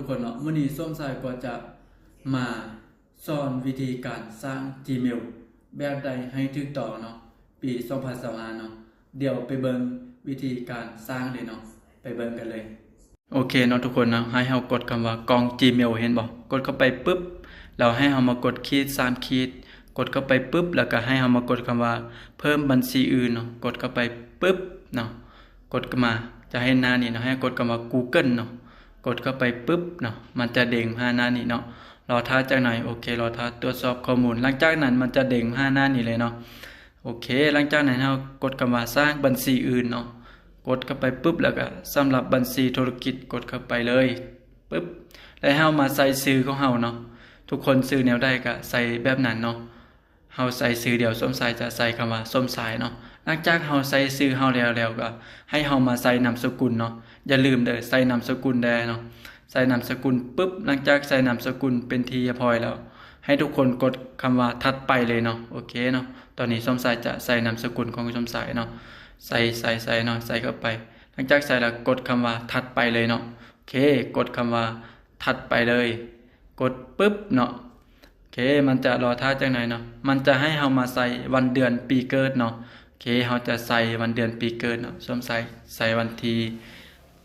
ຄົນເນາະ ມື້ນີ້ສົມຊາຍກໍຈະມາສອນວິທີການສ້າງ Gmail ແບບໃດໃຫ້ຖືກຕ້ອງເນາະ ປີສອງພັນຊາວຫ້າເນາະ. ດຽວໄປເບິ່ງວິທີການສ້າງເລີຍເນາະ ໄປເບິ່ງກັນເລີຍ. ໂອເຄເນາະທຸກຄົນເນາະ ໃຫ້ເຮົາກົດຄຳວ່າກ່ອງ Gmail ເຫັນບໍ່? ກົດເຂົ້າໄປປຶບ ແລ້ວໃຫ້ເຮົາມາກົດຂີດສາມຂີດ ກົດເຂົ້າໄປປຶບ ແລ້ວກໍໃຫ້ເຮົາມາກົດຄຳວ່າເພີ່ມບັນຊີອື່ນເນາະ ກົດເຂົ້າໄປປຶບເນາະ. ກົດມາຈະເຫັນໜ້ານີ້ເນາະ ໃຫ້ກົດຄຳວ່າ Google ເນາະ ກົດເຂົ້າໄປປຶບເນາະ ມັນຈະເດ້ງມາຫາໜ້ານີ້ເນາະ. ລໍຖ້າຈັກໜ່ອຍ ໂອເຄ ລໍຖ້າຕວດສອບຂໍ້ມູນ ຫຼັງຈາກນັ້ນມັນຈະເດ້ງມາຫາໜ້ານີ້ເລີຍເນາະ. ໂອເຄ ຫຼັງຈາກນັ້ນເຮົາກົດຄຳວ່າສ້າງບັນຊີອື່ນເນາະ ກົດເຂົ້າໄປປຶບ ແລ້ວກໍສຳລັບບັນຊີທຸລະກິດ ກົດເຂົ້າໄປເລີຍປຶບ ແລ້ວເຮົາມາໃສ່ຊື່ຂອງເຮົາເນາະ. ທຸກຄົນຊື່ແນວໃດກໍໃສ່ແບບນັ້ນເນາະ. ເຮົາໃສ່ຊື່ ດຽວສົມຊາຍຈະໃສ່ຄຳວ່າສົມຊາຍເນາະ. ຫຼັງຈາກເຮົາໃສ່ຊື່ເຮົາແລ້ວ ແລ້ວກໍໃຫ້ເຮົາມາໃສ່ນາມສະກຸນເນາະ. ຢ່າລືມເດີ ໃສ່ນາມສະກຸນແດ່ເນາະ. ໃສ່ນາມສະກຸນປຶບ ຫຼັງຈາກໃສ່ນາມສະກຸນເປັນທີ່ຮຽບຮ້ອຍແລ້ວ ໃຫ້ທຸກຄົນກົດຄຳວ່າຖັດໄປເລີຍເນາະ. ໂອເຄເນາະ ຕອນນີ້ສົມຊາຍຈະໃສ່ນາມສະກຸນຂອງສົມຊາຍເນາະ. ໃສ່ ໃສ່ ໃສ່ເນາະ ໃສ່ເຂົ້າໄປ. ຫຼັງຈາກໃສ່ແລ້ວກົດຄຳວ່າຖັດໄປເລີຍເນາະ. ໂອເຄ ກົດຄຳວ່າຖັດໄປເລີຍ ກົດປຶບເນາະ. ໂອເຄ ມັນຈະລໍຖ້າຈັກໜ່ອຍເນາະ ມັນຈະໃຫ້ເຮົາມາໃສ່ວັນເດືອນປີເກີດເນາະ. ໂອເຄ ເຮົາຈະໃສ່ວັນເດືອນປີເກີດເນາະ. ສົມຊາຍໃສ່ວັນທີ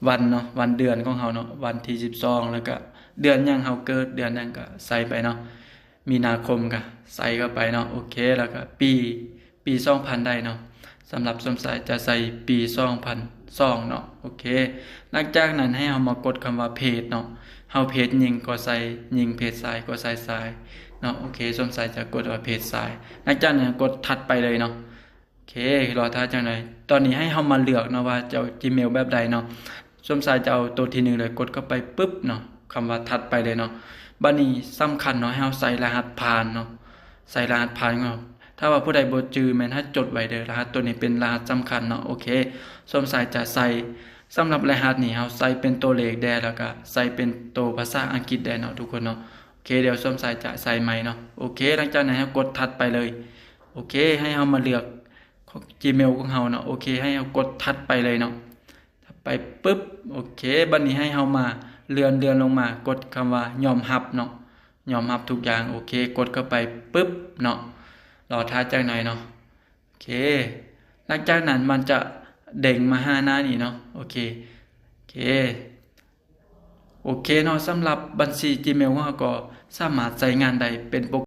ວັນເນາະ ວັນເດືອນຂອງເຮົາເນາະ ວັນທີສິບສອງ ແລ້ວກະເດືອນຫຍັງເຮົາເກີດ ເດືອນຫຍັງກະໃສ່ໄປເນາະ. ມີນາຄົມກະໃສ່ເຂົ້າໄປເນາະ. ໂອເຄ ແລ້ວກະປີ ປີສອງພັນໄດ້ເນາະ. ສຳລັບສົມຊາຍຈະໃສ່ປີສອງພັນສອງເນາະ. ໂອເຄ ຫຼັງຈາກນັ້ນໃຫ້ເຮົາມາກົດຄຳວ່າເພດເນາະ. ເຮົາເພດຍິງກໍໃສ່ຍິງ ເພດຊາຍກໍໃສ່ຊາຍເນາະ. ໂອເຄ ສົມຊາຍຈະກົດວ່າເພດຊາຍ. ຫຼັງຈາກນັ້ນກົດຖັດໄປເລີຍເນາະ. ໂອເຄ ລໍຖ້າຈັກໜ່ອຍ. ຕອນນີ້ໃຫ້ເຮົາມາເລືອກເນາະວ່າຈະເອົາ Gmail ແບບໃດເນາະ. ສົມຊາຍຈະເອົາໂຕທີໜຶ່ງເລີຍ ກົດເຂົ້າໄປປຶບເນາະ ຄຳວ່າຖັດໄປເລີຍເນາະ. ບາດນີ້ສຳຄັນເນາະ ໃຫ້ເຮົາໃສ່ລະຫັດຜ່ານເນາະ ໃສ່ລະຫັດຜ່ານເນາະ. ຖ້າວ່າຜູ້ໃດບໍ່ຈື່ແມ່ນໃຫ້ຈົດໄວ້ເດີ ລະຫັດໂຕນີ້ເປັນລະຫັດສຳຄັນເນາະ. ໂອເຄ ສົມຊາຍຈະໃສ່ ສຳລັບລະຫັດນີ້ເຮົາໃສ່ເປັນໂຕເລກແດ່ ແລ້ວກະໃສ່ເປັນໂຕພາສາອັງກິດແດ່ເນາະທຸກຄົນເນາະ. ໂອເຄ ດຽວສົມຊາຍຈະໃສ່ໃໝ່ເນາະ. ໂອເຄ ຫຼັງຈາກນັ້ນເຮົາກົດຖັດໄປເລີຍ. ໂອເຄ ໃຫ້ເຮົາມາເລືອກ Gmail ຂອງເຮົາເນາະ. ໂອເຄ ໃຫ້ເຮົາກົດຖັດໄປເລີຍເນາະ. ຖັດໄປປຶບ ໂອເຄ ບາດນີ້ໃຫ້ເຮົາມາເລື່ອນ ເລື່ອນລົງມາ ກົດຄຳວ່າຍອມຮັບເນາະ ຍອມຮັບທຸກຢ່າງ. ໂອເຄ ກົດເຂົ້າໄປປຶບເນາະ. ລໍຖ້າຈັກໜ່ອຍເນາະ. ໂອເຄ ຫຼັງຈາກນັ້ນມັນຈະເດ້ງມາຫາໜ້ານີ້ເນາະ. ໂອເຄ ໂອເຄ ໂອເຄເນາະ ສຳລັບບັນຊີ Gmail ຂອງເຮົາກໍສາມາດໃຊ້ງານໄດ້ເປັນປົກ